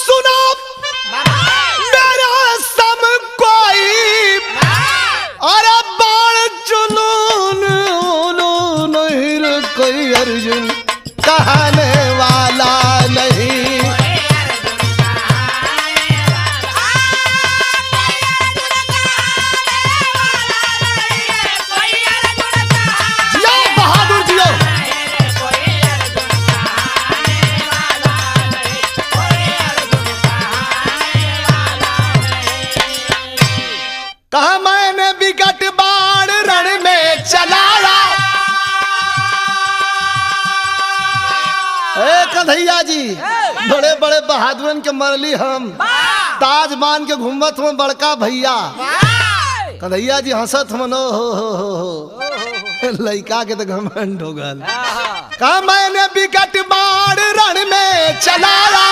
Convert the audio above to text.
सुना मेरा सम कोई, अरे बाण चुनून उलो नहीं रे कोई अर्जुन कहने वाला नहीं। जियो बहादुर जियो। कहा मैंने विकट बाण रण में चलाया। ए कन्हैया जी, बड़े बड़े बहादुरन के मरली हम, ताज मान के घूमत हम बड़का भैया। कन्हैया जी हंसत हम, हो हो हो हो, लइका के तो घमंड हो गल। कहा मैंने विकट बाण रण में चलाया।